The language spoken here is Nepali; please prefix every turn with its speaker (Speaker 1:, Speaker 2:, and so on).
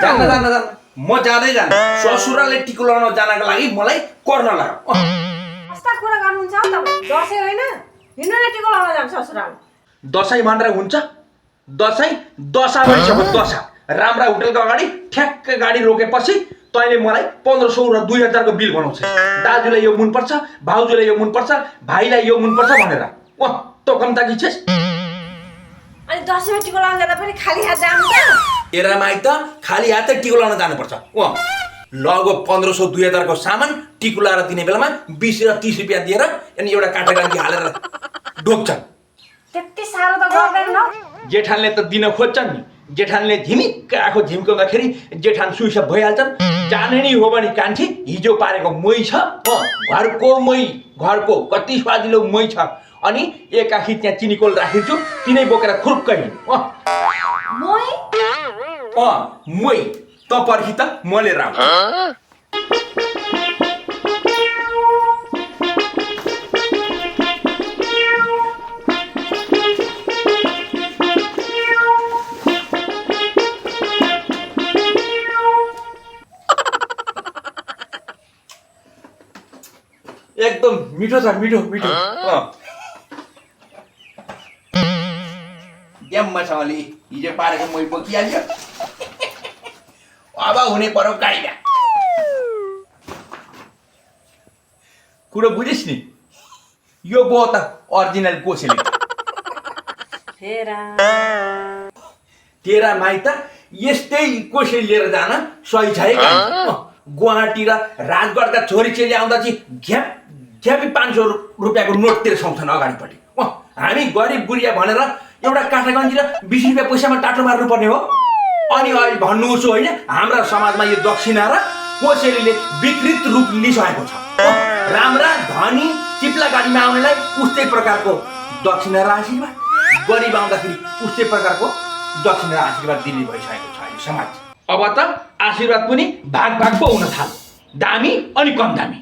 Speaker 1: जान्न जान्न जान्न म जाँदै जान्न ससुराले टिको लगाउन जानको लागि मलाई गर्न लाग्यो
Speaker 2: कस्ता कुरा गर्नुहुन्छ तपाईँ दसैँ होइन हिँड्नु टिको लगाउन जान्छ ससुराल
Speaker 1: दसैँ भनेर हुन्छ दसैँ दशा भइसक्यो दशा राम्रा होटलको अगाडि ठ्याक्क गाडी रोकेपछि तैँले मलाई 1500 र 2000 को बिल बनाउँछ दाजुलाई यो मनपर्छ भाउजूलाई यो मनपर्छ भाइलाई यो मनपर्छ भनेर तँ कम्ता कि छेस
Speaker 2: अनि दसैँमा टिको लगाउन जाँदा पनि खाली हात जानु त
Speaker 1: एरा माइत खाली हातै टिको लगाउन जानुपर्छ लगो 1500 2000 को सामान टिको लगाएर दिने बेलामा 20 र 30 रुपियाँ दिएर अनि एउटा काँटागाँठी हालेर ढोक्छन्
Speaker 2: त्यति साह्रो त गर्दैन न
Speaker 1: जेठानले त दिन खोज्छन् नि जेठानले झिमिक्क आँखो झिम्काउँदाखेरि जेठान सुइसप भइहाल्छन् जाने नि हो भने कान्छी हिजो पारेको मै छ घरको मै घरको कति स्वादिलो मै छ अनि एक आखी त्यहाँ चिनीकोल राखिदिन्छु तिनै बोकेर खुर्क्कै मै त पर्खी त म लिएर आउँछु एकदम मिठो छ मिठो मिठो ड्याम्मसँगले हिजो पारेको मै बोकिहाल्यो अब हुने पर्यो गाईमा कुरो बुझिस् नि यो गो त ओरिजिनल कोसेली तेरा माइत यस्तै कोसेली लिएर जान सही छ है गुवाहाटी र राजगढका छोरी चेली आउँदा चाहिँ झ्यापी 500 रुपियाँको नोट तिर्साउँछन् अगाडिपट्टि हामी गरिब गुरिया भनेर एउटा काँटागन्जी र 20 रुपियाँ पैसामा टाटो मार्नुपर्ने हो अनि अहिले भन्नुहोस् होइन हाम्रा समाजमा यो दक्षिणा र कोसेलीले विकृत रूप लिइसकेको छ राम्रा धनी चिप्ला गाडीमा आउनेलाई उस्तै प्रकारको दक्षिणा र आशीर्वाद गरिब आउँदाखेरि उस्तै प्रकारको दक्षिणा र आशीर्वाद दिने भइसकेको छ अहिले समाज अब त आशीर्वाद पनि भाग भाग पो हुन थाल्यो दामी अनि कम दामी